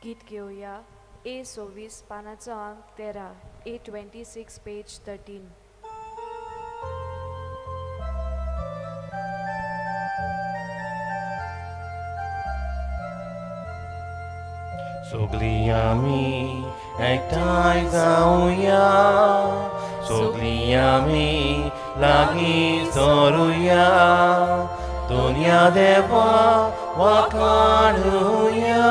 गीत घेवया ए 26 पानाचो आंक 13, ए 26 पेज 13. सगळीं आमी एकठांय जावया, सगळीं आमी लागीं सरुया, दुनिया देवा वाखाणुया,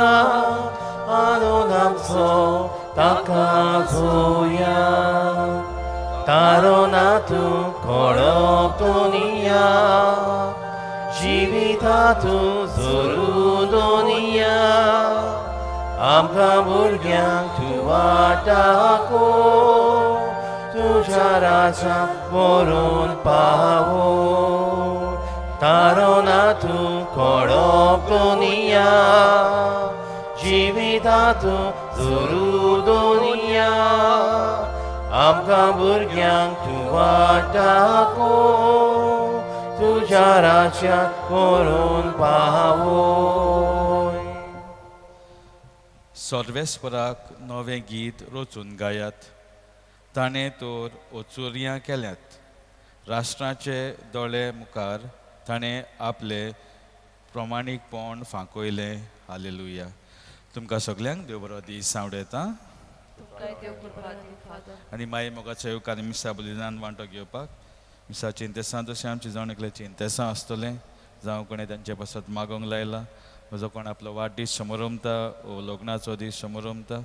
आणून आमचो ताका जोया. तारो ना तूं कोळप दुनिया, जिविता तूं जोरू दुनिया, आमकां भुरग्यांक तूं वाट दाखोव, तुज्या राजा व्हरून पावो. तारो ना तूं कोळप दुनिया, जिविता तूं जोरू दुनिया, आमकां भुरग्यांक तूं वाट दाखोव, तुज्या राज्यात व्हरून पावय. सर्वेस्पराक नवें गीत रचून गायात. ताणें तर ओचुरयां केल्यात. राष्ट्राचे दोळे मुखार ताणें आपलें प्रमाणीकपण फांकयलें. हालेलुया. तुमकां सगल्यांक देव बरो दीस सांवडेता. तुमकांय देव कृपा दी फादर. आनी मागीर मोगाच्या येवकार मिसा बलिदान वांटो घेवपाक मिसा चिंतेसां जशें आमचें जाण एकलें चिंतेसां आसतलें, जावं कोणें तांचे पासत मागोंक लायला, म्हजो कोण आपलो वाडदीस समरमता वो लग्नाचो दीस समरमता,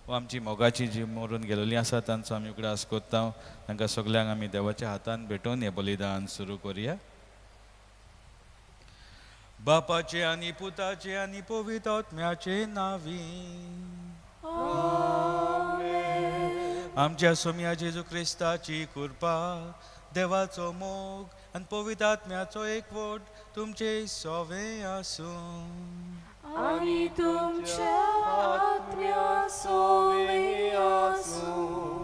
वो आमची मोगाची जी मरून गेलेली आसा तांचो आमी उगडास करता, तांकां सगल्यांक आमी देवाच्या हातान भेटोवन हें बलिदान सुरू करुया. बापाचे आनी पुताचे आनी पवित्र आत्म्याचे नांवी. आमच्या सोम्या जेजू क्रिस्ताची कृपा, देवाचो मोग आनी पवित्र आत्म्याचो एकवट तुमचे सोवे आसूं. आनी तुमच्या आत्म्या सोवे आसूं.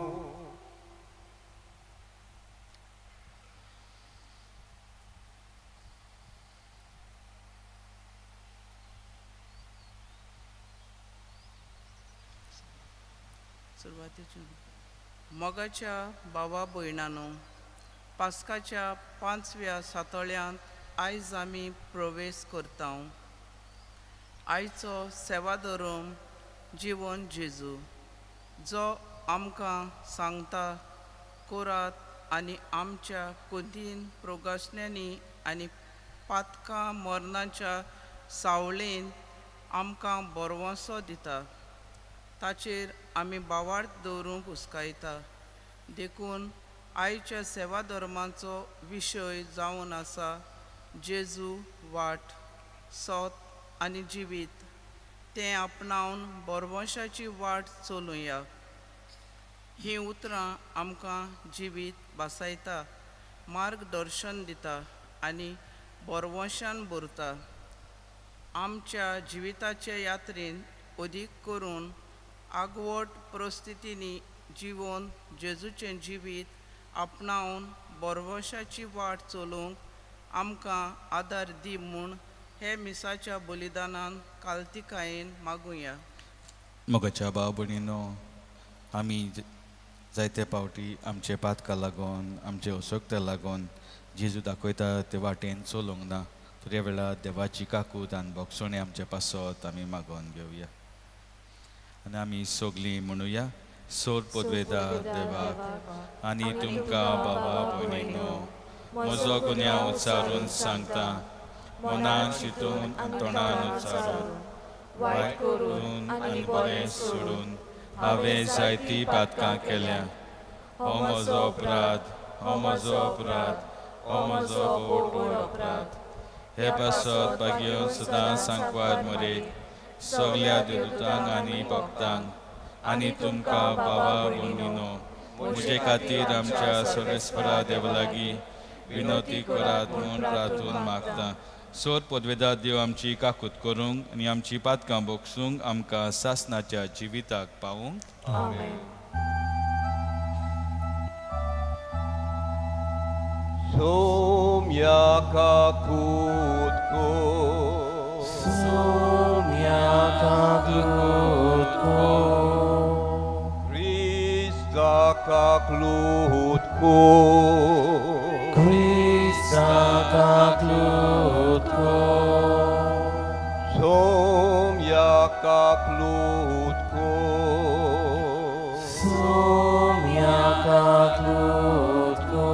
सुरवातेच्यान. मोगाच्या भावा भयणानो, पास्काच्या पांचव्या सातोळ्यांत आयज आमी प्रवेश करता. आयचो सेवाधर्म जिवन जेजू जो आमकां सांगता कोरात आनी आमच्या कुंदीन प्रोगासण्यांनी आनी पातकां मरणाच्या सावळेन आमकां बरवंसो दिता. ताचेर आमी बावार्थ दवरूंक हुस्कायता. देखून आयच्या सेवा धर्माचो विशय जावन आसा जेजू वाट, सोत आनी जिवीत. तें आपणावन बरवंशाची वाट चलुया. हीं उतरां आमकां जिवीत भासायता, मार्गदर्शन दिता आनी बरवंशान भरता. आमच्या जिविताचे यात्रेन अदीक करून आगवट परिस्थितींनी जिवन जेजूचें जिवीत आपणावन बरवंशाची वाट चलोवंक आमकां आदार दी म्हूण हे मिसाच्या बलिदानान कालतिकायेन मागुया. मोगाच्या भाव भयणीनो, आमी जायते फावटी आमचे पातका लागून, आमचे असक्ते लागून जेजू दाखयता ते वाटेन चलोवंक ना. तर ह्या वेळार देवाची काकूत आनी भोगसणी आमचे पासत आमी मागोवन घेवया आनी आमी सगलीं म्हणुया. सोर पदवेदा देवाक आनी तुमकां बाबा भयणीनो म्हजो गुन्यांव उच्चारून सांगता, मनान चिंतून आनी तोंडान उच्चारून, वायट करून आनी बरें सोडून हांवें जायतीं पातकां केल्या. हो म्हजो अपराध, हो म्हजो अपराध, हो म्हजो व्हड अपराध. हे पासत भाग्य सदां सांकवार मरेक सगल्या देवदूतांक आनी भक्तांक आनी तुमकां बाबा भयणीनो म्हजे खातीर आमच्या सर्वेस्परा देवा लागीं विनवती करात म्हूण प्रार्थून मागता. सोर पदवेदा देव आमची काकूत करूंक आनी आमची पातकां भोगसूंक आमकां सासनाच्या जिविताक पावूंक. आमेन. सोम्या काकूत कर. सोम्या काकूत काकलूत को क्रिस्ता काकलूत को सोम्या काकलूत को सोम्या काकलूत को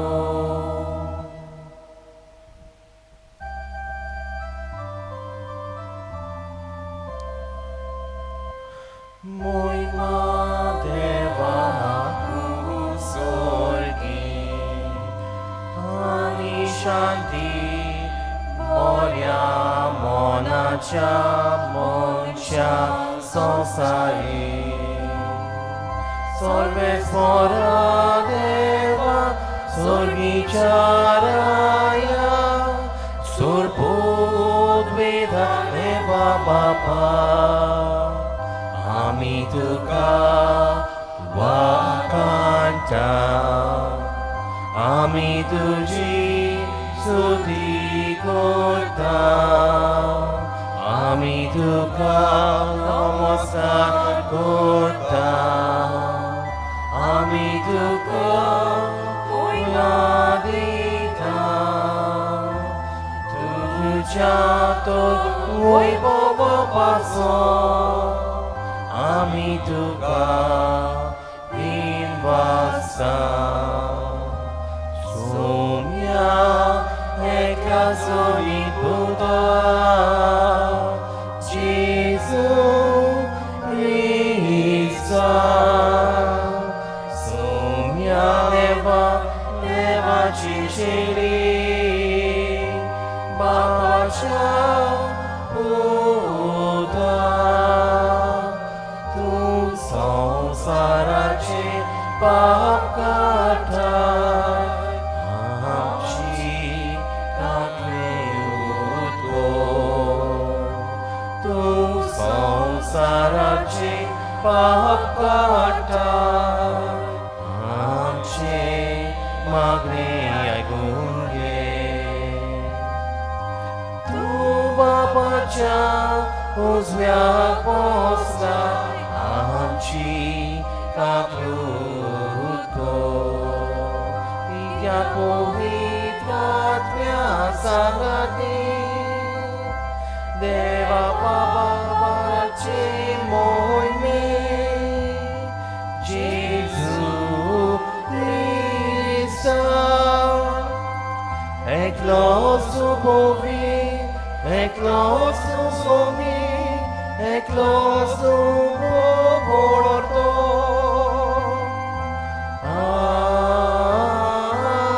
मोहिमा देवा स्वर्गी आनी शांती बऱ्या मनाच्या मनशा संवसारी सर्वेस्परा देवा स्वर्गीच्या राया सुरपूत वेदा देवा बापा आमी तुका वाखाणटा आमी तुजी स्तुती करता आमी तुका नमस्कार करता आमी तुका मोहिमा दिता तुज्या तर वैभव पासून आमी तुका दिनवासा सोम्या एकल्या सोबीत पुता जेजू क्रिस्ता सोम्या देवा देवाची शैली बापाच्या पुता तूं संवसाराचे पाप काडटा आमची काकलूत कर तूं संवसाराचे पाप काडटा आमचे मागणे आयकून घे तूं बापाच्या उजव्याक बसला आमची काकलूत कर त्या पवित्र आत्म्या सांगाती देवा बाबाचे मोहिमे जेजू क्रिस्ता एकलो सुबोवी एकलो सुसोमी एकलो सुबोर्तो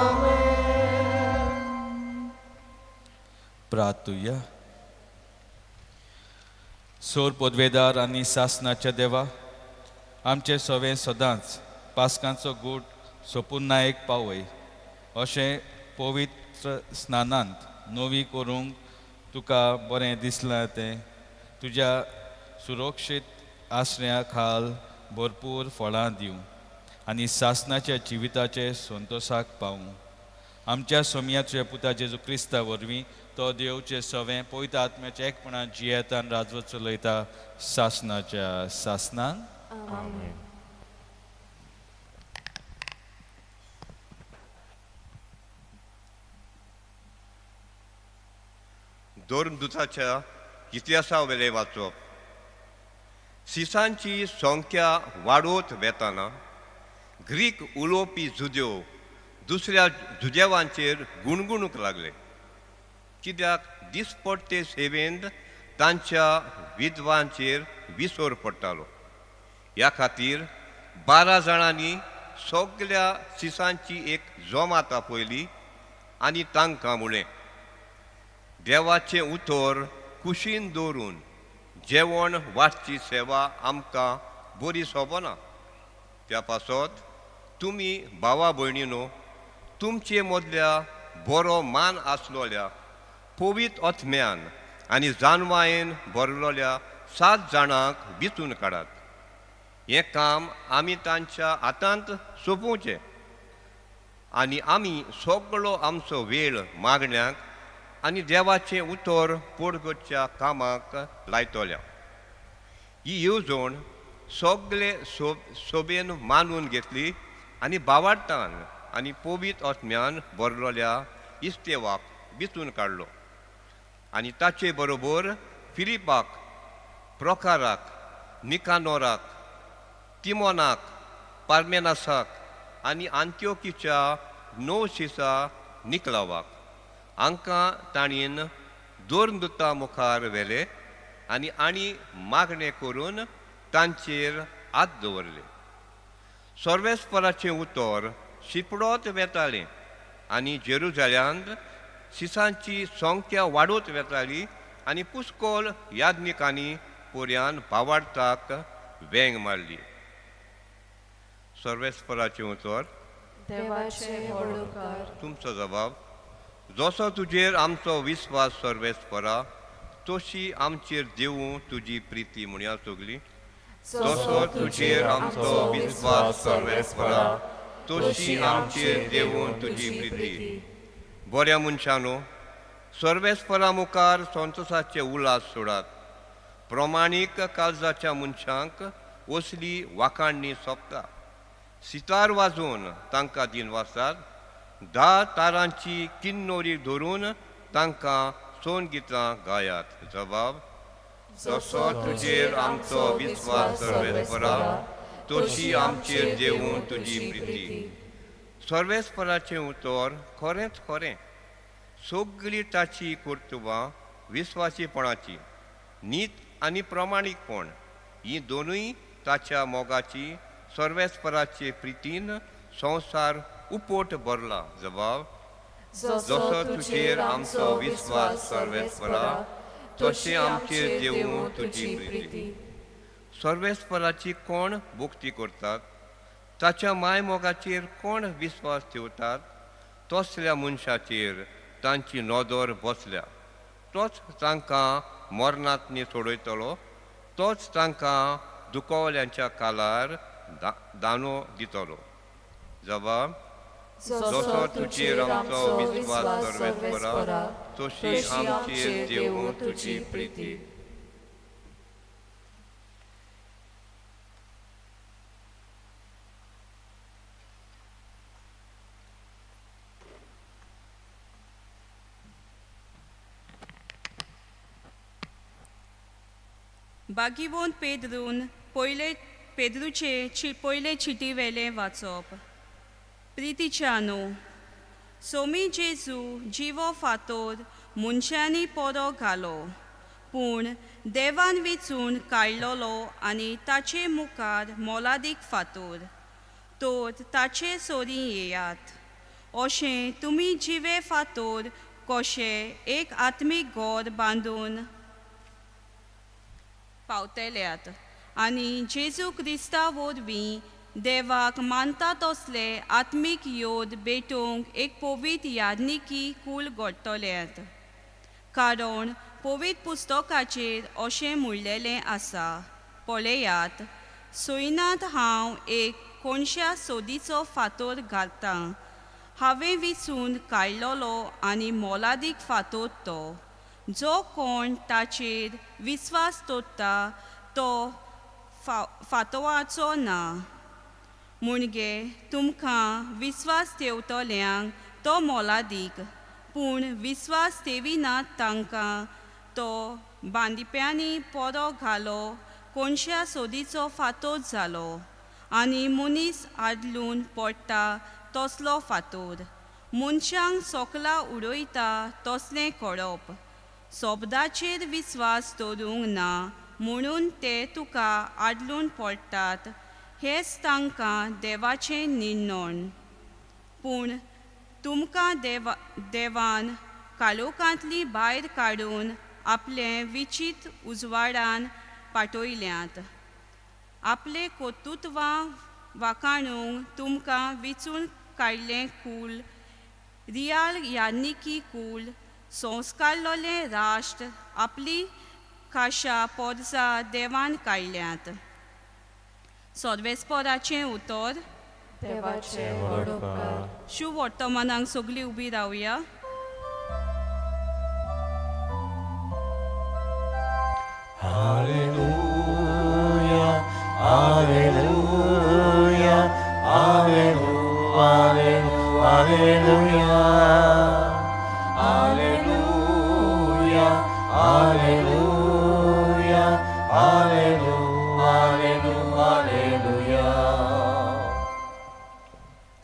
आमेन. प्रार्थुया. सोर पदवेदार आनी सासनाच्या देवा, आमचे सवें सदांच पास्कांचो गूट सोपुर्णायेक पावय अशें पवित्र स्नानांत नवी करूंक तुका बरें दिसलां तें तुज्या सुरक्षीत आश्रया खाल भरपूर फळां दिवं आनी सासनाच्या जिविताचे संतोसाक पावूं आमच्या सोमयाच्या पुता जेजू क्रिस्ता वरवीं. तो देवचे सवें पवित्र आत्म्याच्या एकपणान जियेता आनी राजवट चलयता सासनाच्या सासनान. आमेन. धर्मदूताच्या इतिहासा वेलें वाचप. सिसांची संख्या वाडत वेतना ग्रीक उलोवपी जुदेव दुसऱ्या जुदेवांचेर गुणगुणूंक लागले, कित्याक दिसपट्टे सेवेंत तांच्या विधवांचेर विसर पडटालो. ह्या खातीर 12 जाणांनी सगल्या सिसांची एक जमात आपयली आनी तांकां म्हळें, देवाचें उतर कुशीन दवरून जेवण वाडची सेवा आमकां बरी सोबना. त्या पासत तुमी भावा भयणीनो, तुमचे मदल्या बरो मान आसलोल्या पवित्र आत्म्यान आनी जानवायेन भरलोल्या 7 जाणांक विचून काडात. हें काम आमी तांच्या हातांत सोंपोवचें आनी आमी सगळो आमचो वेळ मागण्याक आनी देवाचें उतर पोड करच्या कामाक लायतल्या. ही येवजण सगळे सोबेन मानून घेतली. आनी भावार्थान आनी पवित्र आत्म्यान भरलोल्या इस्तेवाक विचून काडलो आनी ताचे बरोबर फिलिपाक, प्रोकाराक, निकानोराक, तिमोनाक, पार्मेनासाक आनी आंत्योकीच्या णव शिसा निकलावाक. हांकां ताणेन दोन दुता मुखार व्हेले आनी आनी मागणें करून तांचेर हात दवरले. सर्वेस्पराचें उतर शिंपडत वेतालें आनी जेरुजाल्यांत शिसांची संख्या वाडत वेताली आनी पुस्कोल याज्ञिकांनी पोऱ्यान भावार्थाक वेंग मारली. सर्वेस्पराचें उतर. देवाचे व्हड उपकार. तुमचो जबाब. जसो तुजेर आमचो विस्वास सर्वेस्परा, तशी आमचेर देवूं तुजी प्रिती. म्हणया सगली. जसो तुजेर आमचो विस्वास सर्वेस्परा, तशी आमचेर देवूं तुजी प्रिती. बऱ्या मनशानो, सर्वेस्परा मुखार संतोसाचे उल्हास सोडात. प्रमाणीक काळजाच्या मनशांक असली वाखाणणी सोंपता. सितार वाजोवन तांकां दिनवासात. 10 तारांची किन्नोरी धरून तांकां सोन गितां गायात. जबाब. जसो तुजेर आमचो विस्वास सर्वेस्परा, तशी आमचेर देवूं तुजी प्रिती. सर्वेस्पराचें उतर खरेंच खरें. सगळीं ताची कर्तुबां विस्वासीपणाची. नीत आनी प्रमाणीकपण ही दोनूय ताच्या मोगाची. सर्वेस्पराचे प्रितीन संवसार उपोट भरला. जबाब. जसो तुजेर आमचो विस्वास सर्वेस्परा, तशें आमचेर देवूं तुजी प्रिती. सर्वेस्पराची कोण भक्ती करतात, ताच्या माय मोगाचेर कोण विस्वास ठेवतात, तसल्या मनशाचेर तांची नदर बसल्या. तोच तांकां मरणांतनी सोडयतलो. तोच तांकां दुखवल्यांच्या कालार दानो दितलो. जबाब. जसो तुजेर आमचो विस्वास सर्वेस्परा, तशी आमचेर देवूं तुजी प्रिती. बागीवोन पेद्रून पयले पेद्रूचे पयले चिटी वेलें वाचप. प्रितीच्यानो, सोमी जेजू जिवो फातोर मनशांनी पोरो घालो, पूण देवान विचून काडलोलो आनी ताचे मुखार मोलादीक फातोर. तर ताचे सोरी येयात. अशें तुमी जिवे फातोर कशे एक आत्मीक घर बांदून पावतल्यात आनी जेजू क्रिस्ता वरवीं देवाक मानता तसले आत्मीक योद भेटोवंक एक पवित्र याज्ञिकी कूल घडटल्यात. कारण पवित्र पुस्तकाचेर अशें म्हणलेलें आसा, पळयात, सैनांत हांव एक कोणश्या सोदीचो फातोर घालतां. हांवें विचून काडलोलो आनी मोलादीक फातोर तो. जो कोण ताचेर विस्वास दवरता तो फातोवाचो ना. मुणगे तुमकां विस्वास ठेवतल्यांक तो मोलादीक, पूण विस्वास ठेविनात तांकां तो बांदिप्यांनी पोरो घालो कोणश्या सोदीचो फातोर जालो आनी मनीस आदलून पडटा तसलो फातोर. मनशांक सोकला उडयता तसलें करप. शब्दाचेर विस्वास दवरूंक ना म्हणून ते तुका आदलून पडटात, हेंच तांकां देवाचें निर्णय. पूण तुमकां देवान काळोखांतली भायर काडून आपले विचित्र उजवाडान पाठयल्यात. आपले कर्तृत्वां वाखाणूंक तुमकां विचून काडलें कूल, रियाल याज्ञिकी कूल, संस्कारलोलें राष्ट्र, आपली खाशा पोरसां देवान काडल्यात. सर्वेस्पराचें उतर. देवाचे व्हड उपकार. शुभ वर्तमानाक सगळीं उबी रावया. Alleluia, Alleluia, Alleluia. आलेलुया आलेलु आलेलु आलेलुया.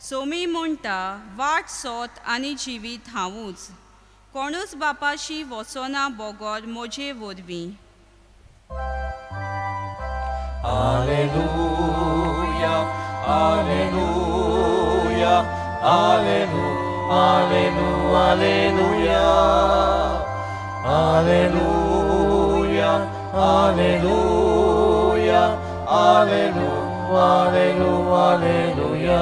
सोमी म्हणटा, वाट सोत आनी जिवीत हांवूच, कोणूच बापाशी वचना बगर म्हजे वरवीं. आलेलुया आलेलुया आलेलु आलेलु आलेलुया आलेलुया आलेलुया आलेलु आलेलु आलेलुया.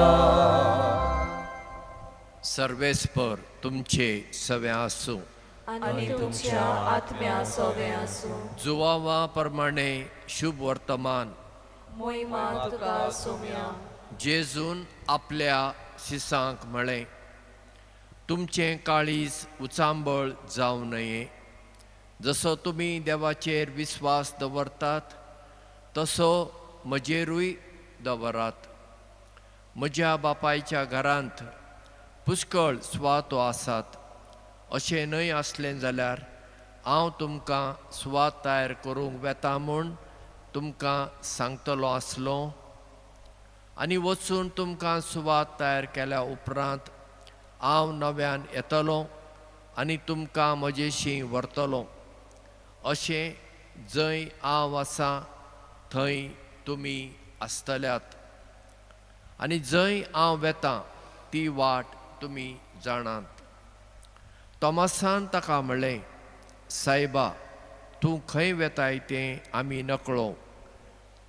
सर्वेस्पर तुमचे सवे आसूं. आनी तुमच्या आत्म्या सोवे आसूं. जुवावा प्रमाणे शुभ वर्तमान. मोहिमा तुका सोम्या. जेजून आपल्या शिसांक म्हळें, तुमचें काळीज उचांबळ जावं नये. जसो तुमी देवाचेर विस्वास दवरतात तसो म्हजेरूय दवरात. म्हज्या बापायच्या घरांत पुष्कळ सुवातो आसात. अशें न्हय आसलें जाल्यार हांव तुमकां सुवात तयार करूंक वेता म्हूण तुमकां सांगतलो आसलो. आनी वचून तुमकां सुवात तयार केल्या उपरांत हांव नव्यान येतलो आनी तुमकां म्हजेशी व्हरतलो, अशें जंय हांव आसा थंय तुमी आसतल्यात. आनी जंय हांव वेतां ती वाट तुमी जाणात. तॉमासान ताका म्हणलें, सायबा, तूं खंय वेताय तें आमी नकळो,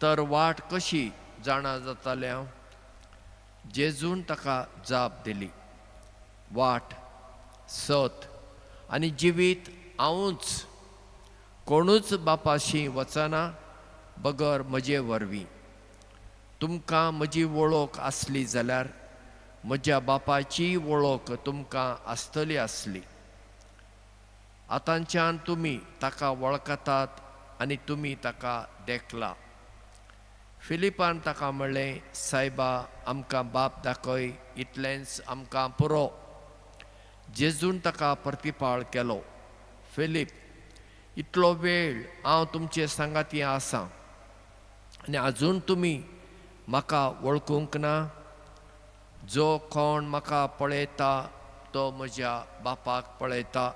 तर वाट कशी जाणा जाताल्या? जेजून ताका जाप दिली, वाट, सत आनी जिवीत हांवूच. कोणूच बापाशी वचना बगर म्हजे वरवीं. तुमकां म्हजी वळख आसली जाल्यार म्हज्या बापाची वळख तुमकां आसतली आसली. आतांच्यान तुमी ताका वळखतात आनी तुमी ताका देखला. फिलिपान ताका म्हणलें, सायबा, आमकां बाप दाखय, इतलेंच आमकां पुरो. जेजून ताका प्रतिपाळ केलो, फिलीप, इतलो वेळ हांव तुमचे सांगाती आसा आनी आजून तुमी म्हाका वळखूंक ना? जो कोण म्हाका पळयता तो म्हज्या बापाक पळयता.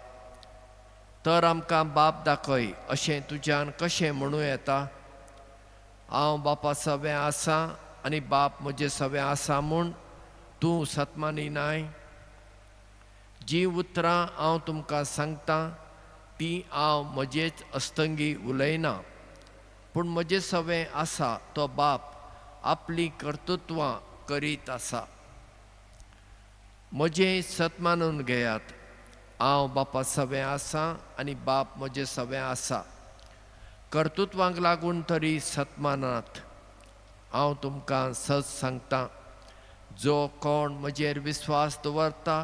तर आमकां बाप दाखय अशें तुज्यान कशें म्हणूं येता? हांव बापा सवें आसा आनी बाप म्हजे सवें आसा म्हूण तूं सतमानी नाय? जीं उतरां हांव तुमकां सांगतां तीं हांव म्हजेच अस्तंगी उलयना, पूण म्हजे सवें आसा तो बाप आपलीं कर्तृत्वां करीत आसा. म्हजें सत मानून घेयात, हांव बापा सवें आसा आनी बाप म्हजे सवें आसा. कर्तृत्वांक लागून तरी सत मानात. हांव तुमकां सत सांगतां, जो कोण म्हजेर विस्वास दवरता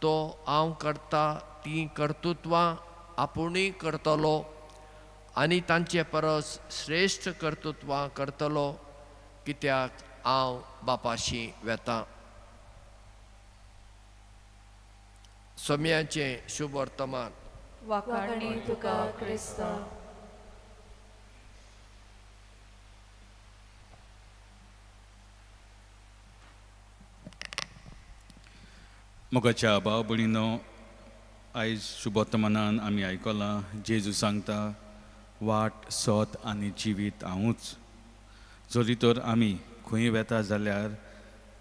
तो हांव करता तीं कर्तृत्वां आपुणूय करतलो आनी तांचे परस श्रेश्ठ कर्तृत्वां करतलो, कित्याक हांव बापाशी वेतां. सोम्याचें शुभ वर्तमान. वाखाणी तुका क्रिस्ता. मोगाच्या भाव भयणीनो, आयज शुभवर्तमानान आमी आयकलां, जेजू सांगता, वाट, सत आनी जिवीत हांवूच. जरी तर आमी खंय वेता जाल्यार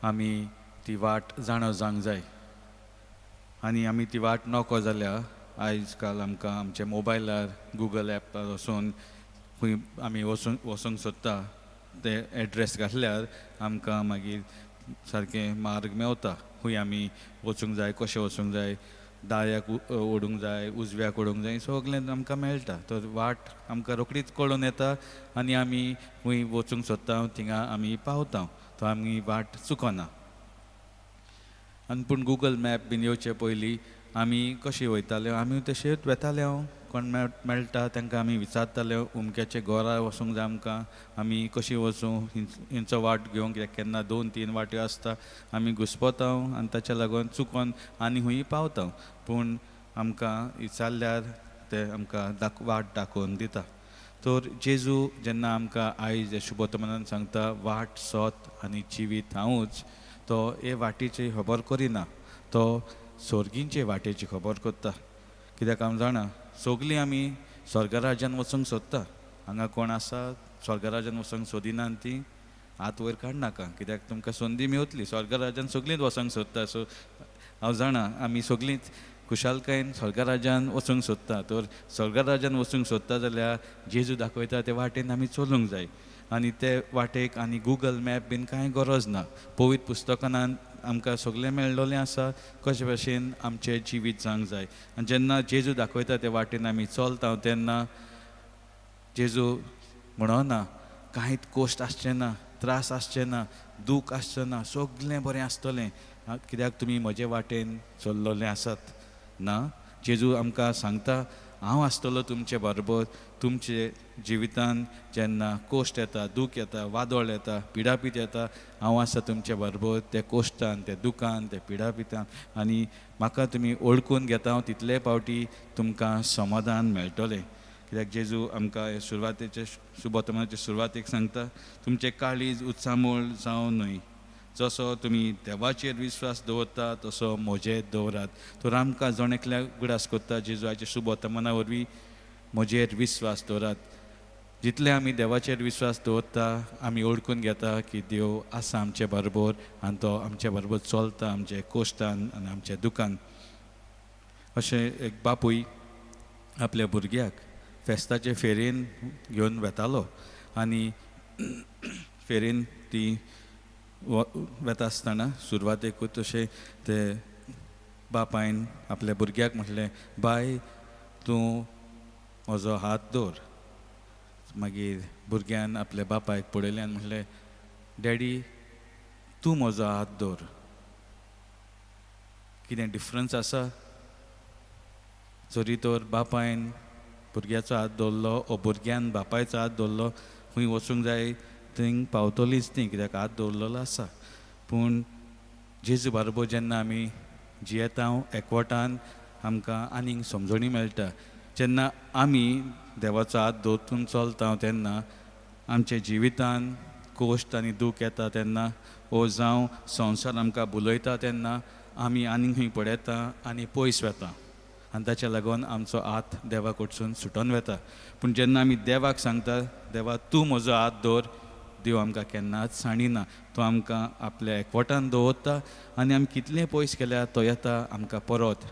आमी ती वाट जाणा जावंक जाय. आनी आमी ती वाट नको जाल्यार आयज काल आमकां आमच्या मोबायलार गुगल एपार वचून खंय आमी वचूंक सोदता ते एड्रेस घातल्यार आमकां मागीर सारकें मार्ग मेवता, खंय आमी वचूंक जाय, कशें वचूंक जाय, दाव्याक ओडूंक जाय, उजव्याक ओडूंक जाय, सगळें आमकां मेळटा. तर वाट आमकां रोखडीच कळून येता आनी आमी खंय वचूंक सोदता थिंगा आमी पावता, तो आमी वाट चुकना. आनी पूण गुगल मॅप बीन येवचे पयलीं आमी कशें वयताले, आमी तशेंच वेताले. हांव कोण मेळटा तांकां आमी विचारताले, उमक्याचे घरा वचूंक जाय आमकां, आमी कशीं वचूं, हिंचो वाट घेवंक, कित्याक केन्ना 2-3 वाट्यो आसता, आमी घुसपता आनी ताच्या लागून चुकोन आनी खूंय पावता. पूण आमकां विचारल्यार ते आमकां वाट दाखोवन दिता. तर जेजू जेन्ना आमकां आयज शुभवर्तमानान सांगता वाट सोत आनी जिवीत हांवूच, तो हे वाटेची खबर करिना, तो सोर्गींचे वाटेची खबर करता. कित्याक हांव जाणा सगळीं आमी स्वर्गराज्यान वचूंक सोदता. हांगा कोण आसा स्वर्गराज्यान वचूंक सोदिना ती हात वयर काडनाका, कित्याक तुमकां संदी मेवतली. स्वर्गराज्यान सगळींच वचूंक सोदता. सो हांव जाणा आमी सगळींच खुशालकायेन स्वर्गराज्यान वचूंक सोदता. तर स्वर्गराज्यान वचूंक सोदता जाल्यार जेजू दाखयता ते वाटेन आमी चलूंक जाय आनी ते वाटेक आनी गुगल मॅप बीन कांय गरज ना. पवित्र पुस्तकान आमकां सगळें मेळ्ळोलें आसा कशे भशेन आमचें जिवीत जावंक जाय. आनी जेन्ना जेजू दाखयता ते वाटेन आमी चलता तेन्ना जेजू म्हणना कांयच कोश्ट आसचें ना, त्रास आसचें ना, दूख आसचें ना, सगळें बरें आसतलें कित्याक तुमी म्हजे वाटेन चल्लोले आसात ना. जेजू आमकां सांगता हांव आसतलो तुमचे बरोबर. तुमचे जिवितान जेन्ना कोश्ट येता, दूख येता, वादळ येता, पिडापीत येता, हांव आसा तुमचे बरोबर ते कोश्टान, ते दुखान, ते पिडापितान. आनी म्हाका तुमी ओळखून घेता हांव तितले पावटी तुमकां समाधान मेळटलें. कित्याक जेजू आमकां सुरवातेचे शुभवर्तमानाचे सुरवातेक सांगता तुमचें काळीज उत्सामूळ जावं न्हय, जसो तुमी देवाचेर विश्वास दवरता तसो म्हजेर दवरात. तर आमकां जण एकल्याक उगडास करता जेजूच्या शुभवर्तमाना वरवीं म्हजेर विश्वास दवरात. जितले आमी देवाचेर विश्वास दवरता आमी ओळखून घेता की देव आसा आमचे बरोबर आनी तो आमचे बरोबर चलता आमचे कोश्टान आनी आमच्या दुकान. अशें एक बापूय आपल्या भुरग्याक फेस्ताचे फेरयेन घेवन वेतालो आनी फेरयेन ती वेता आसतना सुरवातेकूच अशें ते बापायन आपल्या भुरग्याक म्हटलें, बाय तूं म्हजो हात दवर. मागीर भुरग्यान आपल्या बापायक पळयलें आनी म्हटलें, डॅडी तूं म्हजो हात दवर. कितें डिफरन्स आसा? जरी तर बापायन भुरग्याचो हात दवरलो ओ भुरग्यान बापायचो हात दवरलो, खंय वचूंक जाय थंय पावतलीच ती, कित्याक हात दवरलेलो आसा. पूण जेजू बरोबर जेन्ना आमी जियेता एकवटान आमकां आनीक समजणी मेळटा. जेन्ना आमी देवाचो हात दवरून चलता तेन्ना आमच्या जिवितान कोश्ट आनी दूख येता तेन्ना ओ जावं संवसार आमकां भुलयता तेन्ना आमी आनीक खंय पडयता आनी पयस वता आनी ताच्या लागून आमचो हात देवा कडसून सुटोन वता. पूण जेन्ना आमी देवाक सांगता देवा तूं म्हजो हात दवर, देव आमकां केन्नाच सांडिना. तो आमकां आपल्या एकवटान दवरता आनी आमी कितलें पयस गेल्यार तो येता आमकां परत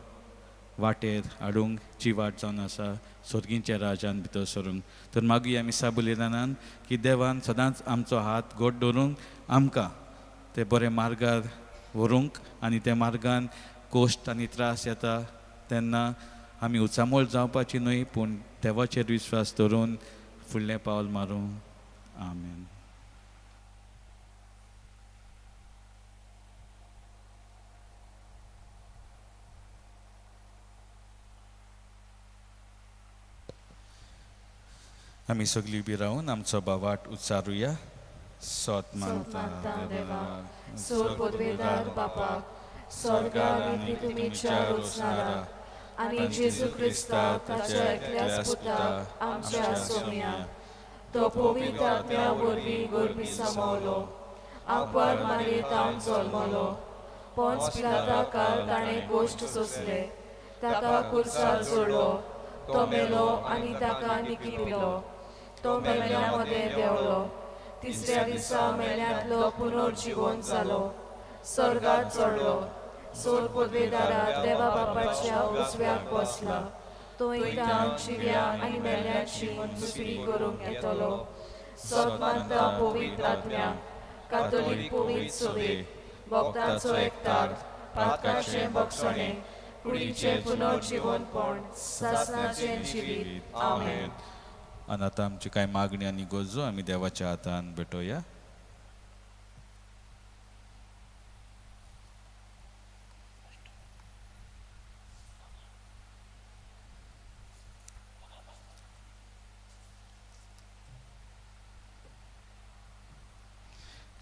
वाटेर हाडूंक जी वाट जावन आसा सोर्गींच्या राजान भितर सरूंक. तर मागीर आमी साबुलेदानान की देवान सदांच आमचो हात घट दवरूंक आमकां ते बरे मार्गार व्हरूंक आनी त्या मार्गान कोश्ट आनी त्रास येता तेन्ना आमी उचामोळ जावपाची न्हय, पूण देवाचेर विश्वास दवरून फुडलें पावल मारूं. आमेन. आमी सगळीं उबी रावन आमचो बावाट उच्चारुया. सोत मानता देवा, सोर पदवेदार बापाक, स्वर्गार आनी पृथ्वीच्या रोचणारा आनी जेजू क्रिस्ता ताच्या एकल्याच पुताक आमच्या सोम्या, तो पवित्र आत्म्या वरवीं गोरमी समावलो, आंकवार मारये तावन जल्मलो, पोंच पिलाता काल ताणें गोश्ट सोंसले, ताका कुर्सार जोडलो, तो मेलो आनी ताका निकिपिलो, तो मेल्ल्या मदें देंवलो, तिसऱ्या दिसा मेल्यांतलो पुनर्जिवन जालो, स्वर्गात चडलो, सोर पदवेदारा देवा बापाच्या उजव्याक बसला, तो एकदां जिव्या आनी मेल्यांची दुसरी करूंक येतलो. सोत मानता पवित्र आत्म्या, कातोलीक पवित्र सभेक, भक्तांचो एकतार, पातकाचें भोगसणें, कुडीचें पुनर्जिवनपण, सासणाचें जिवीत. आमेन. आनी आतां आमची कांय मागणी आनी गरजो आमी देवाच्या हातान भेटोवया.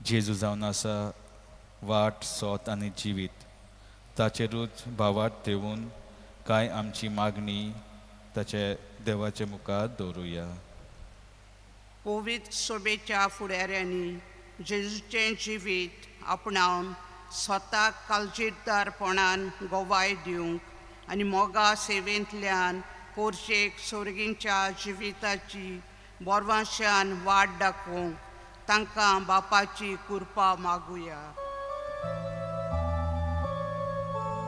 जेजू जावन आसा वाट, सोत आनी जिवीत, ताचेरूच भावार्थ देवून कांय आमची मागणी ताचे देवाचे मुखार दवरुया. पवित्र सोबेच्या फुडाऱ्यांनी जेजूचें जिवीत आपणावन स्वताक काळजीदारपणान गवाय दिवंक आनी मोगा सेवेंतल्यान पोरशेक सोर्गींच्या जिविताची बोरवांशान वाट दाखोवंक तांकां बापाची कृपा मागुया.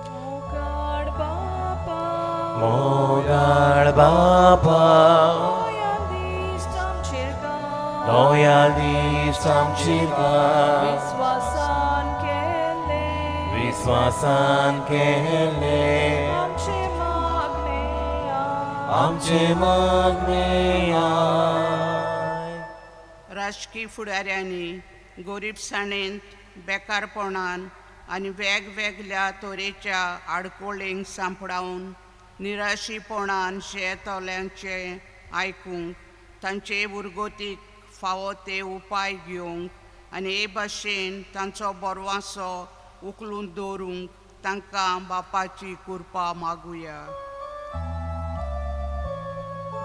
मोगाळ बापा, मोगाळ बापा, दयाळ दिश्ट आमचेर घाल. दयाळ दिश्ट आमचेर घाल. विस्वासान केल्लें, विस्वासान केल्लें, आमचें मागणें आयक. आमचें मागणें आयक. राजकी फुडाऱ्यांनी गोरीबसाणेंत, बेकारपणान आनी वेगवेगळ्या तरेच्या आडकोळेंक सांपडावन निराशीपणान शेतोल्यांचें आयकूंक, तांचे उरगतीक फावो ते उपाय घेवंक आनी हे भाशेन तांचो बरवासो उखलून दवरूंक तांकां बापाची कृपा मागुया.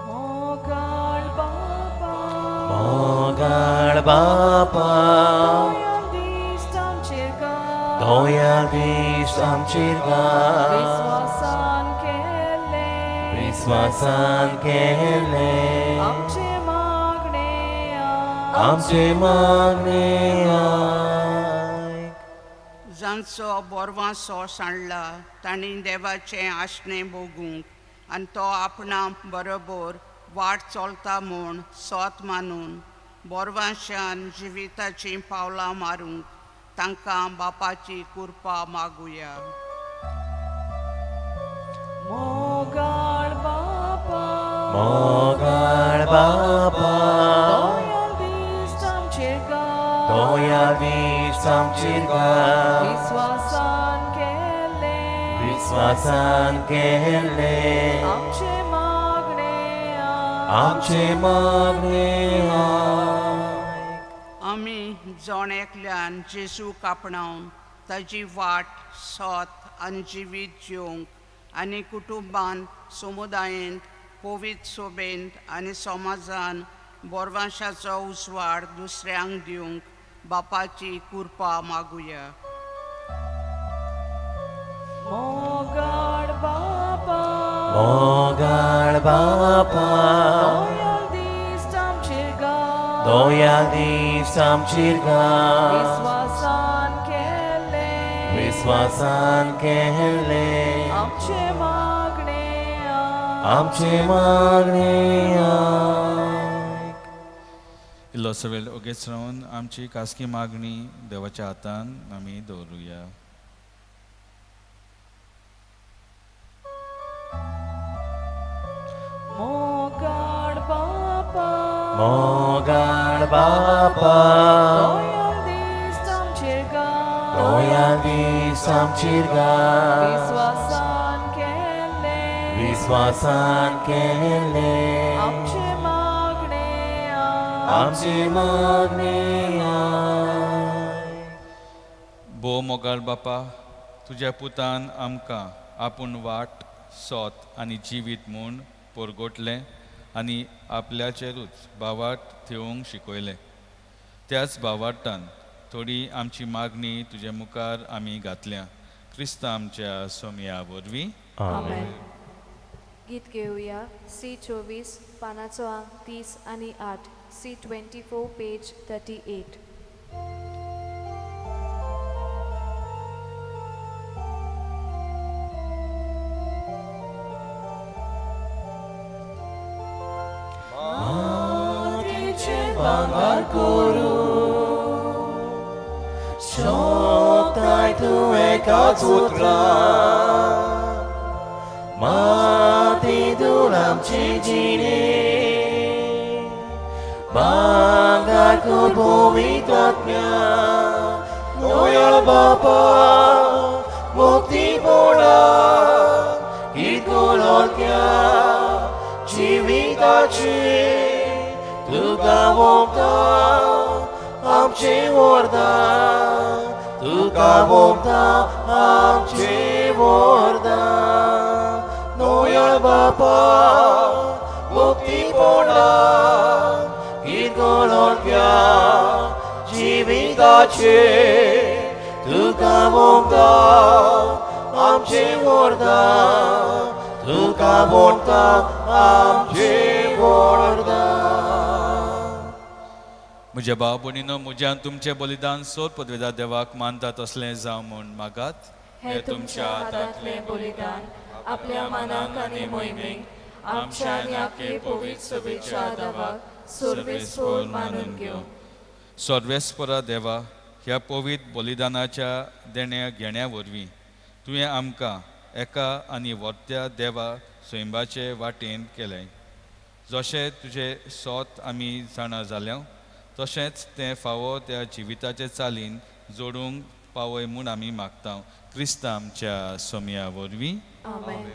मोगाळ बापा, मोगाळ बापा, दयाळ दिश्ट आमचेर घाल. दयाळ दिश्ट आमचेर घाल. विस्वासान केल्लें, विस्वासान केल्लें, आमचें मागणें आयक. आमचें मागणें आयक. जांचो बोरवांसो सांडला तांणी देवाचें आशणें भोगूंक आनी तो आपणा बरोबर वाट चलता म्हूण सोत मानून बोरवांशान जिविताचीं पावलां मारूंक तांकां बापाची कृपा मागुया. मोगाळ बापा, मोगाळ बापा, दयाळ दिश्ट आमचेर घाल. दयाळ दिश्ट आमचेर घाल. विस्वासान केल्लें, विस्वासान केल्लें, आमचें मागणें आयक. आमचें मागणें आयक. आमी जण एकल्यान जेजूक आपणावन ताजी वाट सोत आनी जिवीत जिवंक आनी कुटुंबान, समुदायेंत, पवित्र सोबेंत आनी समाजान बोरवांशाचो उजवाड दुसऱ्यांक दिवंक बापाची कृपा मागुया. मोगाळ बापा, मोगाळ बापा, दयाळ दिश्ट आमचेर घाल. दयाळ दिश्ट आमचेर घाल. विस्वासान केल्लें, विस्वासान केल्लें, आमचें मागणें आयक. आमचें मागणें आयक. इल्लोसो वेळ ओगेच रावन आमची खासगी मागणी देवाच्या हातान आमी दवरुया. मोगाळ बापा, मोगाळ बापा, दयाळ दिश्ट आमचेर घाल. दयाळ दिश्ट आमचेर घाल. विस्वासान केल्लें, विस्वासान केल्लें, आमचें मागणें आयक. आमचें मागणें आयक. भोव मोगाळ बापा, तुज्या पुतान आमकां आपूण वाट, सोत आनी जिवीत म्हूण पोरगोटलें आनी आपल्याचेरूच भावार्थ थेवंक शिकयलें. त्याच भावार्थान थोडी आमची मागणी तुजे मुखार आमी घातल्या, क्रिस्ता आमच्या सोमया वरवीं. आमेन. गीत घेवया सी 24 पानाचो आंक 30 आनी 8, सी 24 पेज 38. मातयेचें भांगर करूं शकताय तूं एकाच उतरान, माती धूळ आमचे जिणे भांगर कर पवित्र आत्म्या. दयाळ बापा, मुक्ती पोळा कितकोलक्या जिविताची तुका वोमता आमचें वरदान, तुका वोमता आमचें वरदान. सोम्या बापा मुक्तीपणा किरकोळोत्या जिविताचे तुका मोगता आमचें वरदान तुका मोडटा आमचें वरदान. म्हज्या भाव भयणीनो, म्हज्यान तुमचें बलिदान सोद पदवेदा देवाक मानता तसलें जावं म्हूण मागात. हे तुमच्या हातांतलें बलिदान आपल्या मनाक आनी मोहिमेक आमच्या आनी आपले पवित्र सभेच्या देवाक सर्वेस्पोर मानून घेवं. सर्वेस्परा देवा, ह्या पवित्र बलिदानाच्या देण्या घेण्या वरवीं तुवें आमकां एका आनी वर्त्या देवा सैंबाचे वाटेन केलें. जशें तुजें सोत आमी जाणा जाल्या तशेंच तें फावो त्या जिविताचे चालीन जोडूंक पावय म्हूण आमी मागता, क्रिस्ता आमच्या सोमया वरवीं. आमेन.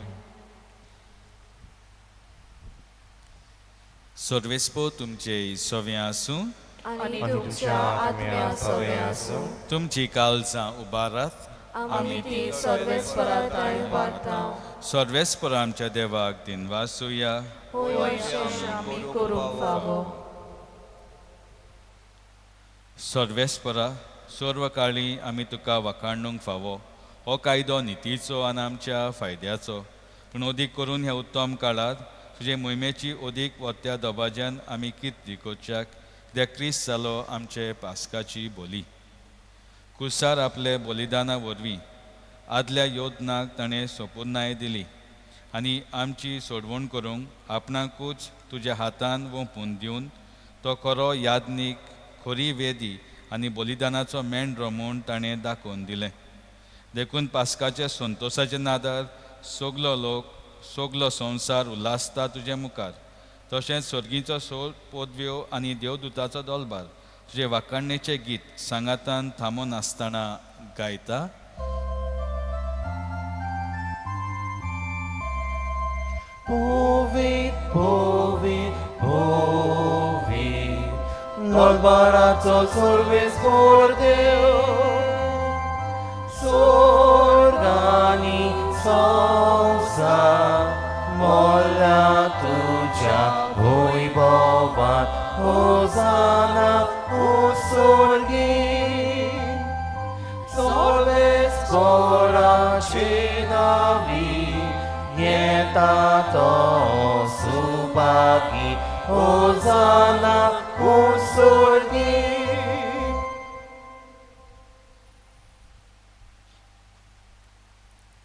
सर्वेस्पो तुमचे सव्या आसूं आनी तुमच्या आत्म्या सवें आसूं. तुमची काळजां उबारात. आमी ती सर्वेस्परा उबारता. सर्वेस्पर आमच्या देवाक दिनवासुया. होय अशें आमी करूंक फावो. सर्वेस्परा, सर्व काळी आमी तुका वाखाणूंक फावो. हो कायदो नितीचो आनी आमच्या फायद्याचो, पूण अदीक करून ह्या उत्तम काळांत तुजे मोहिमेची अदीक वत्या दबाज्यान आमी किर्ती करच्याक, कित्याक क्रिस्त जालो आमचे पास्काची बोली. कुसार आपले बलिदाना वरवीं आदल्या योदनाक ताणें सोपुर्नाय दिली आनी आमची सोडवण करूंक आपणाकूच तुज्या हातान वोंपून दिवन तो खरो यादनीक, खरी वेदी आनी बलिदानाचो मेंढरो म्हूण ताणें दाखोवन दिलें. देखून पास्काच्या संतोसाच्या नादार सगलो लोक, सगलो संवसार उल्हासता तुजे मुखार. तशेंच सर्गीचो सोल पदव्यो आनी देवदूताचो दोलबार तुजे वाखाणणेचें गीत सांगातान थांबोन आसतना गायता. पवित्र पवित्र पवित्र दरबाराचो सर्वेस्पर देव, स्वर्ग आनी संवसार मोल्या तुज्या वैभवान. होजाना ओ स्वर्गी, सर्वेस्पराचे नावी येता तो सुभागी. होजाना ओ स्वर्गी.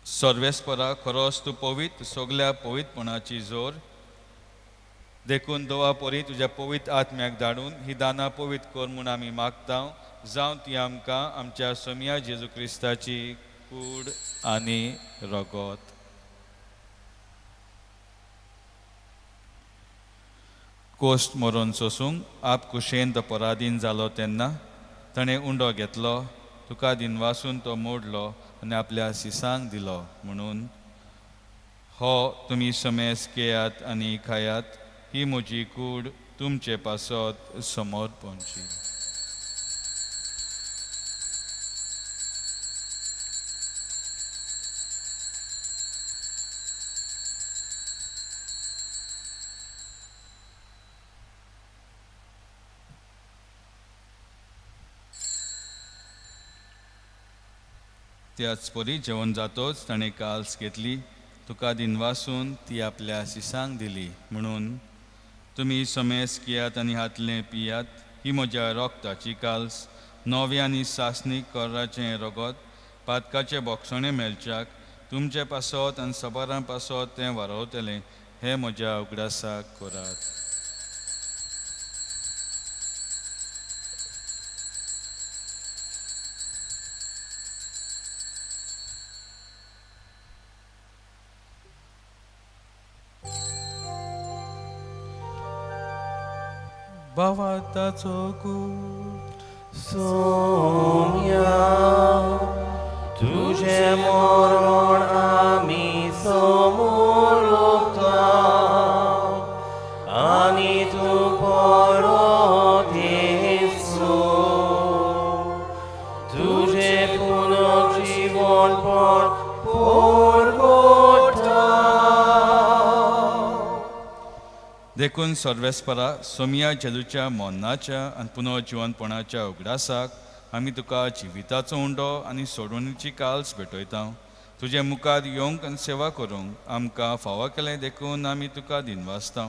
सर्वेस्परा, खरोच तूं पवित्र, सगल्या पवित्रपणाची जोर. देखून दोवा परी तुज्या पवित्र आत्म्याक धाडून ही दानां पवित्र कर म्हूण आमी मागता, जावं ती आमकां आमच्या सोमया जेजू क्रिस्ताची कूड आनी रगत. कोश्ट मरोन सोसूंक आप कुशेन तो पराधीन जालो तेन्ना ताणें उंडो घेतलो, तुका दिनवासून तो मोडलो आनी आपल्या सिसांक दिलो, म्हणून हो तुमी समेस घेयात आनी खायात, ही म्हजी कूड तुमचे पासत समोर पोंची. त्याच परी जेवण जातोच ताणें काल्स घेतली, तुका दिनवासून ती आपल्या सिसांक दिली, म्हणून तुमी समेस घेयात आनी हातलें पियात, ही म्हज्या रोगताची काल्स, नवें आनी सासणीक कराचें रगत, पातकाचें बोगसणें मेळच्याक तुमचे पासत आनी सबारां पासत तें वारवतलें, हें म्हज्या उगडासाक करात. भावार्थाचो कूट. सोम्या तुजें मरण आमी समोर उरता आनी तूं परत येसो, तुजें पुनर्जीवनपण परगटा. देखून सर्वेस्परा सोमिया जेजूच्या मरणाच्या आनी पुनर्जिवनपणाच्या उगडासाक आमी तुका जिविताचो उंडो आनी सोडवणीची काल्स भेटयता. तुजे मुखार येवंक आनी सेवा करूंक आमकां फावो केलें देखून आमी तुका दिनवासता.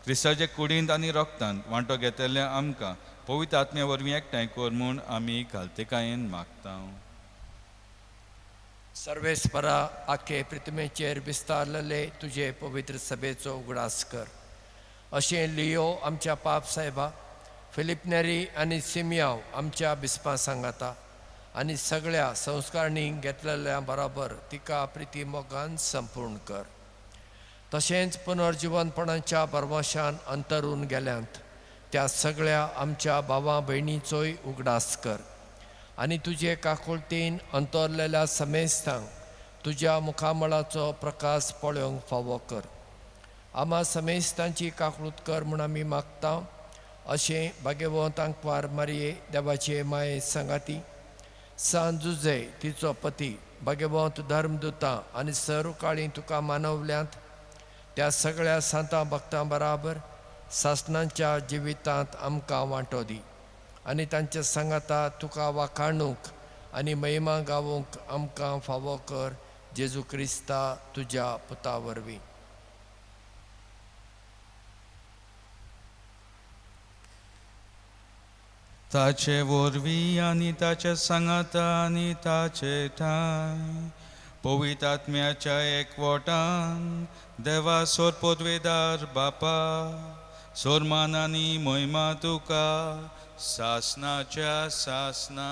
क्रिस्ताचे कुडींत आनी रक्तांत वांटो घेतल्या आमकां पवित्र आत्म्या वरवीं एकठांय कर म्हूण आमी घालतेकायेन मागता. सर्वेस्परा आखे पृथ्वीचेर विस्तारलेले तुजे पवित्र सभेचो उगडास कर. अशें लियो आमच्या पाप साहेबा, फिलीप नेरी आनी सिमयाव आमच्या बिस्पा सांगाता आनी सगळ्या संस्कारांनी घेतलेल्या बराबर तिका प्रिती मोगान संपूर्ण कर. तशेंच पुनर्जिवनपणाच्या बरवाशान अंतरून गेल्यांत त्या सगळ्या आमच्या भावा भयणीचोय उगडास कर आनी तुजे काकुळतीन अंतरलेल्या समेस्तांक तुज्या मुखामळाचो प्रकाश पळोवंक फावो कर. आमा समेस्तांची काकळूत कर म्हूण आमी मागता. अशें भाग्यवंत आंकवार मारये देवाचे माये सांगाती सान जुजे तिचो पती भाग्यवंत धर्मदुतां आनी सर्व काळी तुका मानवल्यांत त्या सगळ्या सांतां भक्तां बराबर सासणाच्या जिवितांत आमकां वांटो दी आनी तांच्या सांगाता तुका वाखाणूंक आनी महिमा गावूंक आमकां फावो कर जेजू क्रिस्ता तुज्या पुता वरवीं. ताचे वरवीं आनी ताचे सांगाता आनी ताचे ठांय पवित्र आत्म्याच्या एकवटान देवा सोर पदवेदार बापा सोरमान आनी महिमा तुका सासनाच्या सासना.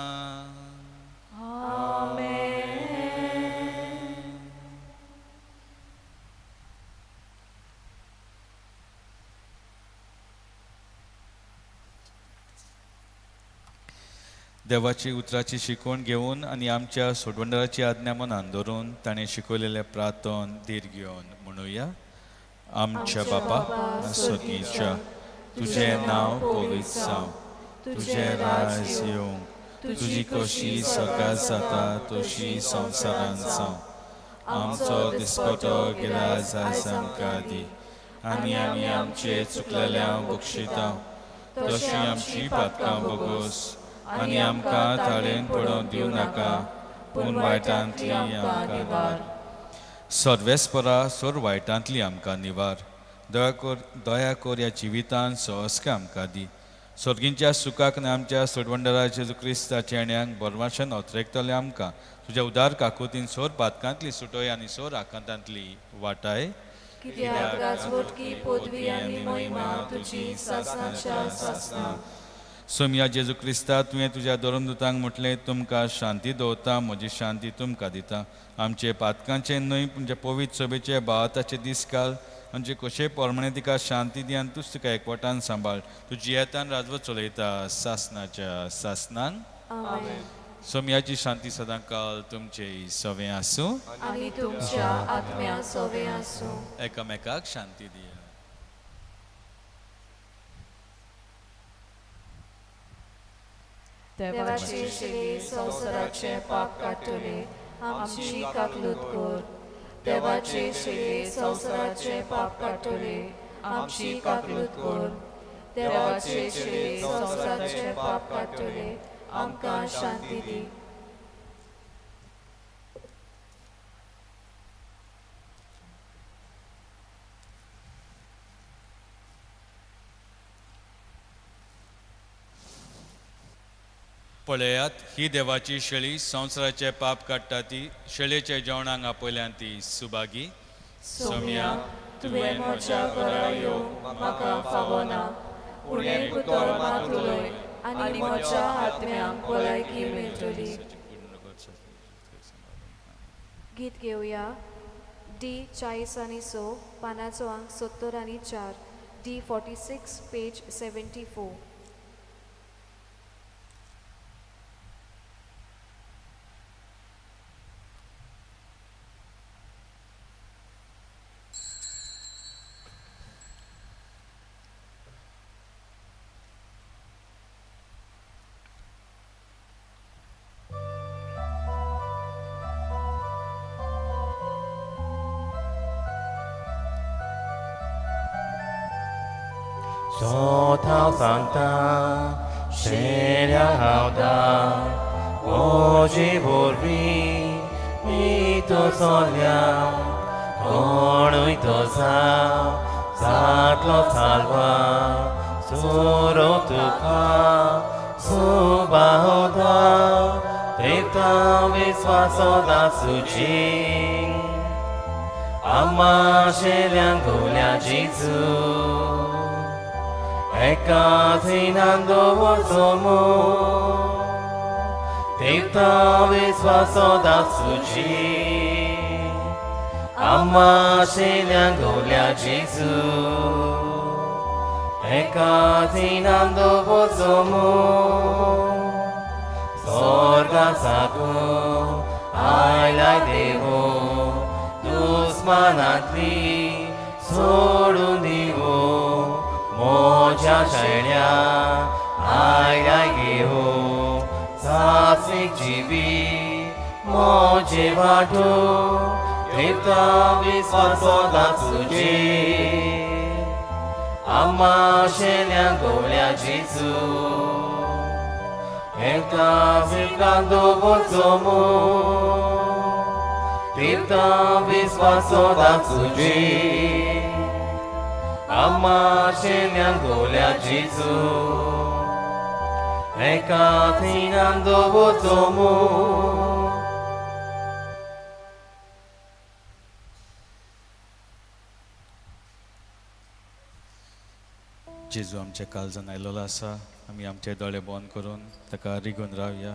देवाची उतराची शिकवण घेवन आनी आमच्या सोडवणदाराची आज्ञा मनान धरून ताणें शिकयलेलें प्रार्थन धीर घेवन म्हणुया. आमच्या बापा स्वर्गीच्या, तुजें नांव पवित्र जावं, तुजें राज येवं, तुजी कशी सकाळ जाता तशी संवसारांत जावं. आमचो दिसपटो गिराज आयज आमकां दी आनी आमी आमचे चुकलेल्या बक्षिता तशी आमची पातकां बोगोस आनी आमकां ताळेन पडोवंक दिवं नाका पूण वायटांतली आमकां निवार. सर्वेस्परा सोर वायटांतली आमकां निवार. दया कर ह्या जिवितान सहस्का आमकां दी. स्वर्गींच्या सुखाक आनी आमच्या सोडवणदारा जेजू क्रिस्ताच्या येण्याक बरवाशान अत्रेकतले आमकां तुज्या उदार काकुतीन सोर पातकांतली सुटय आनी सोर आकांतांतली वाटाय. कित्याक राजवटकी पदवी आनी महिमा तुजी सासणाच्या सासणा. सोमया जेजू क्रिस्ता, तुवें तुज्या धर्मदुतांक म्हटलें तुमकां शांती दवरता, म्हजी शांती तुमकां दिता. आमचे पातकांचे न्हय पूण पवित्र सभेचे भावाताचे दीस काल आमचे कशे प्रमाणे तिका शांती दी आनी तूच तिका एकवटान सांबाळ. तूं जियेतान राजवट चलयता सासनाच्या सासनान. सोमयाची शांती सदां काल तुमचे सवें आसूं आनी तुमच्या आत्म्या सवें आसूं. एकामेकाक शांती दिया. देवाची शिली संवसाराचें पाप काडटले आमची काकलूत कर. देवाची शिली संवसाराचें पाप काडटले आमची काकलूत कर. देवाची शिली संवसाराचें पाप काडटले आमकां शांती दी. पळयात ही देवाची शेळी संवसाराचे पाप काडटा ती शेळयेच्या जेवणाक आपयल्यान ती सुभागी. सोम्या, तुवें म्हज्या घरा येवंक म्हाका फावना, पूण एक उतर मात उलय आनी म्हज्या आत्म्याक भलायकी मेळटली. गीत घेवया डी 40 आनी 6, पानाचो आंक 70 आनी 4, डी 46 पेज 74. सोत हांव सांगता शेल्या हांव दा म्हजे वरवीं मी तो चोल्या कोणूय तो जाव जातलो साल्वा सोरो तुका सुबावता देवता विस्वासो दासुची आम्मा शेल्यांक गोल्या जेजू एका थंयनान दवरचो मो देवता विस्वासो दासुची आम्मा शेल्यांक गोल्या जेजू एका थंयनान दवरचो मो स्वर्गा साकून आयलाय देवो दुस्मानांतली सोडून दिवो म्हज्या शेण्या आयलाय घेवो सात्वीक जिवीत म्हजे वाटो देवता विस्वासो दासुचे आम्मा शेल्या गोल्या जेजू एका फिरकान दवरचो मो देवता विस्वासो दासुचे आम्मा शेल्या गोल्या जेजू एका थंयनान दवरचो मो. जेजू आमच्या काळजान आयलेलो आसा. आमी आमचे दोळे बंद करून ताका रिगून रावया,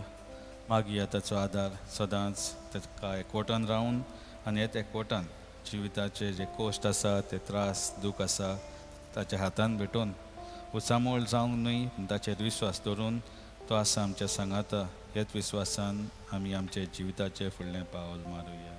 मागया ताचो आदार सदांच ताका एकवटान रावन आनी हेच एकवटान जिविताचे जे कोश्ट आसा ते त्रास दूख आसा ताच्या हातान भेटोवन उचामोळ जावंक न्हय पूण ताचेर विस्वास दवरून तो आसा आमच्या सांगाता. ह्याच विस्वासान आमी आमच्या जिविताचें फुडलें पावल मारुया.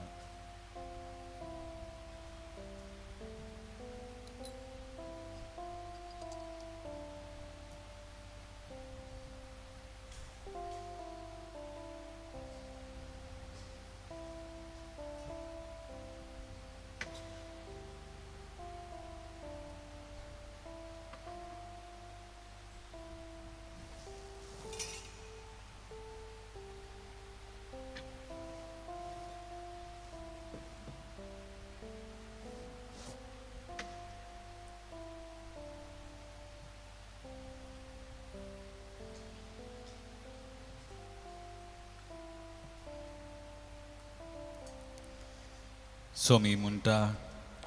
सोमी म्हणटा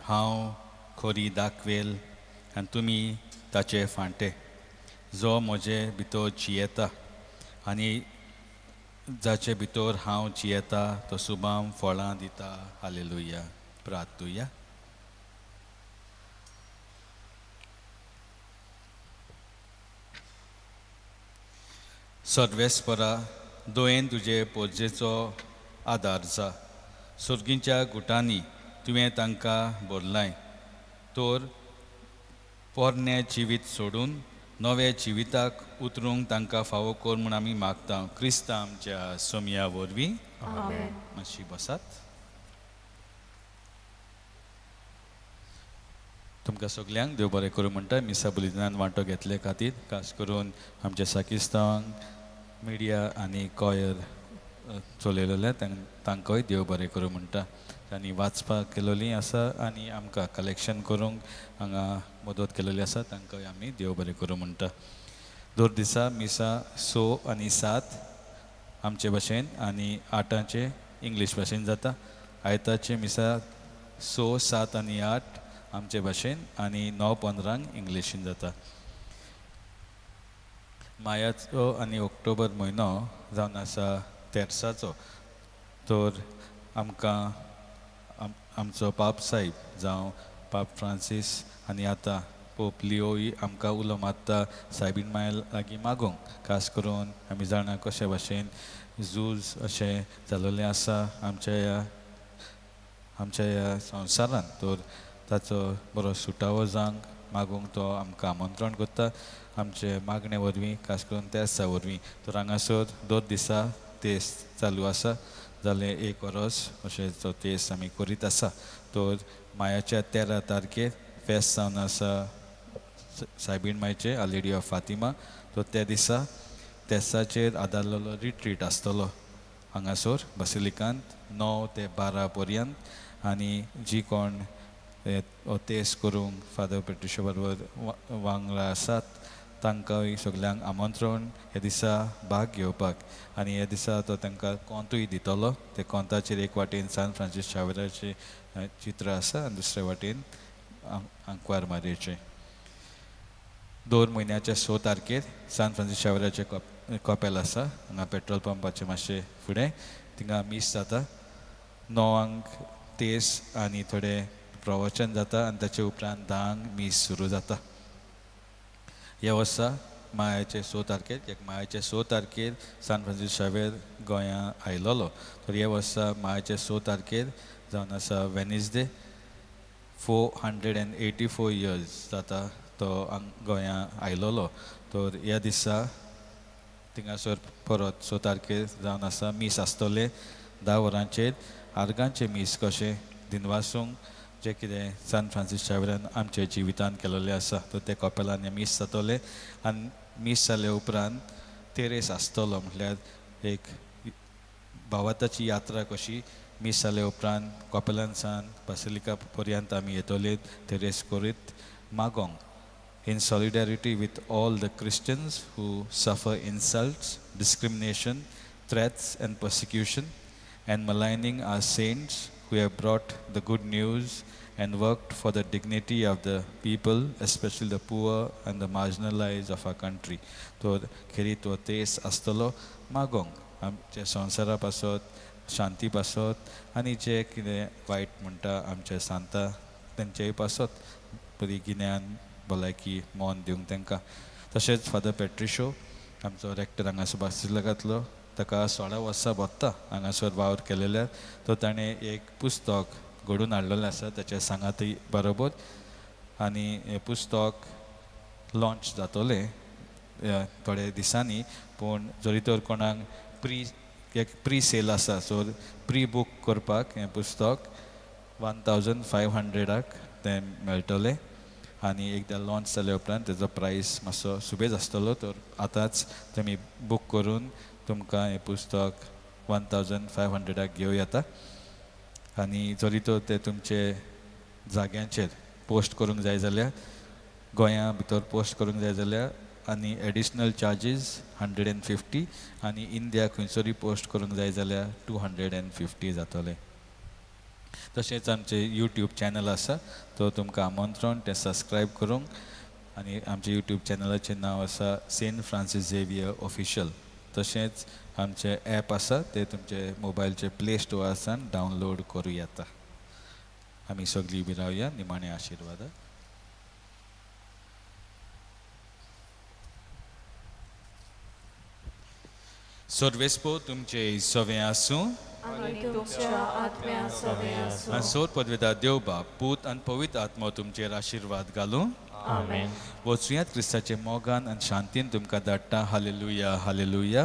हांव खोरी दाखवेल आनी तुमी ताचे फांटे जो म्हजे भितर जियेता आनी जाचे भितर हांव जियेता तो सुबाम फळां दिता. हालेलुया. प्रार्थुया. सर्वेस्परा दोयेन तुजे पोरजेचो आदार जा. सोर्गींच्या गुटांनी तुवें तांकां भरलाय तर पोरणें जिवीत सोडून नव्या जिविताक उतरूंक तांकां फावो कर म्हूण आमी मागता क्रिस्ता आमच्या सोमया वरवीं. मातशी बसात. तुमकां सगल्यांक देव बरें करूं म्हणटा. मिसा बुलिदान वांटो घेतले खातीर खास करून आमच्या साकिस्तांक मिडिया आनी कॉयर चलयलेले तांकांय देव बरें करूं म्हणटा. आनी वाचपाक केलोली आसा आनी आमकां कलेक्शन करूंक हांगा मदत केलेली आसा तांकांय आमी देव बरें करूं म्हणटा. दर दिसा मिसा 6 आनी 7 आमचे भाशेन आनी 8 इंग्लीश भाशेन जाता. आयताचे मिसा 6, 7 आनी 8 आमचे भाशेन आनी 9:15 इंग्लिशीन जाता. मायाचो आनी ऑक्टोबर म्हयनो जावन आसा तेर्साचो तर आमकां आमचो पाप साहेब जावं पाप फ्रांसीस आनी आतां पोप लियोय आमकां उलो मारता सायबीन माया लागीं मागूंक. खास करून आमी जाणा कशे भाशेन झूज अशें जालोलें आसा आमच्या ह्या संवसारांत तर ताचो बरो सुटावो जावंक मागूंक तो आमकां आमंत्रण करता आमचे मागणे वरवीं खास करून तेर्सा वरवीं. तर हांगासर दर दिसा तेस चालू आसा जालें 1 वरस अशें तो तेस आमी करीत आसा. तर मायाच्या 13 तारखेर फेस्त जावन आसा सायबीण मायचें, our lady of Fatima. तो त्या दिसा तेसाचेर आदारलेलो रिट्रीट आसतलो हांगासर बसिलिकांत 9 ते 12 पर्यंत. आनी जी कोण तेस करूंक फादर पेट्रिशो बरोबर वांगडा आसात तांकांय सगल्यांक आमंत्रण ह्या दिसा भाग घेवपाक. आनी ह्या दिसा तो तांकां कोंतूय दितलो. ते कोंताचेर एक वाटेन सान फ्रांसीस शावेराचें चित्र आसा आनी दुसरे वाटेन आंकवार मारयेचें. 2 म्हयन्याच्या 6 तारखेर सान फ्रांसीस शावेराचें कपेल आसा हांगा पेट्रोल पंपाचें मातशें फुडें, थिंगा मीस जाता. 9 तेस आनी थोडें प्रवचन जाता आनी ताचे उपरांत 10 मीस सुरू जाता. ह्या वर्सा मायाचे 6 तारखेर, एक मायाचे 6 तारखेर सान फ्रांसीस शावेर गोंया आयलोलो. तर ह्या वर्सा मायाचे 6 तारखेर जावन आसा वेनसडे, 484 इयर्स जाता तो गोंया आयलोलो. तर ह्या दिसा थिंगासर परत 6 तारखेर जावन आसा मीस आसतलें 10 वरांचेर. आर्गांचें मीस कशें दिनवासूंक जें कितें सान फ्रांसीस शावेरान आमच्या जिवितान केलोलें आसा तर ते कपेलान मीस जातलें. आनी मीस जाले उपरांत तेरेस आसतलो, म्हटल्यार एक भावार्थाची यात्रा कशी मीस जाले उपरांत कपेलान सान बासिलिका पर्यंत आमी येतले तेरेस करीत मागोंक. In solidarity with all the Christians who suffer insults, discrimination, threats and persecution, and maligning our saints who have brought the good news and worked for the dignity of the people, especially the poor and the marginalized of our country. तर खेरीत हो तेस आसतलो मागोंक आमच्या संवसारा पासत, शांती पासत आनी जे कितें वायट म्हणटा आमच्या सांता तेंचेय पासत बरी गिन्यान भलायकी मन दिवंक तांकां. तशेंच फादर पेट्रिशो आमचो रेक्टर हांगासर बासिलिकांतलो, ताका 16 वर्सां भोगता हांगासर वावर केलेल्या. तो ताणें एक पुस्तक घडून हाडलेलें आसा ताच्या सांगातय बरोबर. आनी हें पुस्तक लॉंच जातलें थोड्या दिसांनी. पूण जरी तर कोणाक एक प्री सेल आसा, सो प्री बूक करपाक हें पुस्तक 1500 तें मेळटलें. आनी एकदां लॉंच जाल्या उपरांत तेजो प्रायस मातसो सुबेज आसतलो. तर आतांच तुमी बूक करून तुमकां हें पुस्तक 1500 घेवं येता. आनी जरी तर तें तुमचे जाग्यांचेर पोस्ट करूंक जाय जाल्यार, गोंया भितर पोस्ट करूंक जाय जाल्यार आनी एडिशनल चार्जीस 150, आनी इंडिया खंयसरूय पोस्ट करूंक जाय जाल्यार 250 जातले. तशेंच आमचें यूट्यूब चॅनल आसा, तो तुमकां आमंत्रण तें सबस्क्रायब करूंक. आनी आमचें यूट्यूब चॅनलाचें नांव आसा सेंट फ्रांसीस झेवियर ऑफिशियल. तशेंच आमचें एप आसा तें तुमचे मोबायलचे प्ले स्टोरासान डावनलोड करूं येता. आमी सगळीं उबी रावया निमाणे आशिर्वादा. सर्वेस्पो तुमचे सवें आसूं आनी तुमच्या आत्म्या सवें आसूं. आनी सोर पदवेता देव बाप, पूत आनी पवित्र आत्मो तुमचेर आशिर्वाद घालूं. आमेन. वचुयात क्रिस्ताचे मोगान आनी शांतीन तुमकां धाडटा. Hallelujah, hallelujah.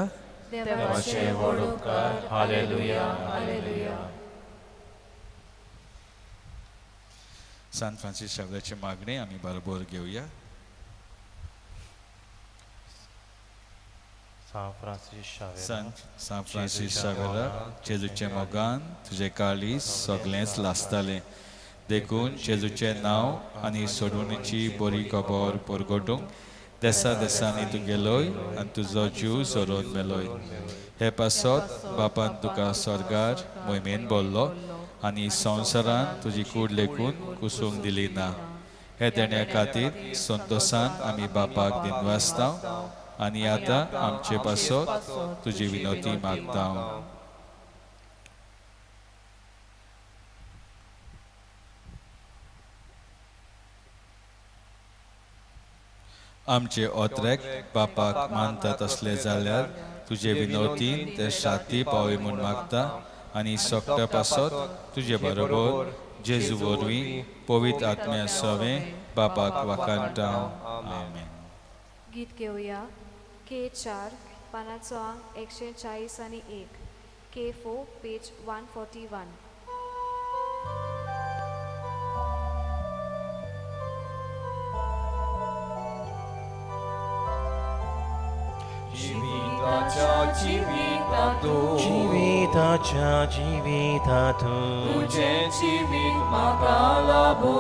देवाचे व्हड उपकार. Hallelujah, hallelujah. सान फ्रांसीस शावेराचे मागणें आमी बरोबर घेवया. सान फ्रांसीस शावेरा, सान फ्रांसीस शावेरा, जेजूचे मोगान तुजें काळीज सगळेंच लासतालें, देखून जेजूचें नांव आनी सोडवणीची बरी खबर परगटूंक देसा देसांनी तूं गेलोय आनी तुजो जीव सोरोवन मेलोय. हे पासत बापान तुका स्वर्गार मोहिमेन भरलो आनी संवसारान तुजी कूड लेखून कुसूंक दिली ना. हे देण्या खातीर संतोसान आमी बापाक दिनवासता आनी आतां आमचे पासत तुजी विनोती मागता. आमचे ओत्रेक बापाक मानता तसले जाल्यार तुजे विनोतीन ते शाती पावय म्हूण मागता आनी सोकट्या पासत तुजे बरोबर जेजू वरवीं पवित्र आत्म्या सवें बापाक वाखाणटा. आमेन. गीत घेवया के 4 पानाचो आंक 140 आनी 1, के 4 पेज 141. जिविता तूं जिविताच्या जिविता तूं तुजें जिवीत म्हाका लाभो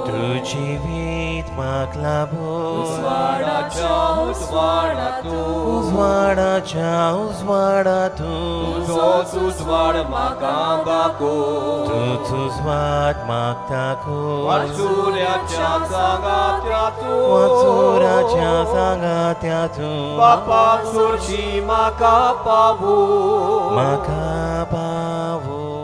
तूं जिवीत म्हाक लाभो उजवाडाच्या उजवाडा तूं उजवाडाच्या उजवाडा तूं तुजोच उजवाड म्हाका दाखो तूंच उजवाड म्हाक दाखो वाटसुऱ्याच्या सांगात्या तूं वाचुराच्या सांगात्या तूं बापा सोडशी म्हाका पावू म्हाका पावो.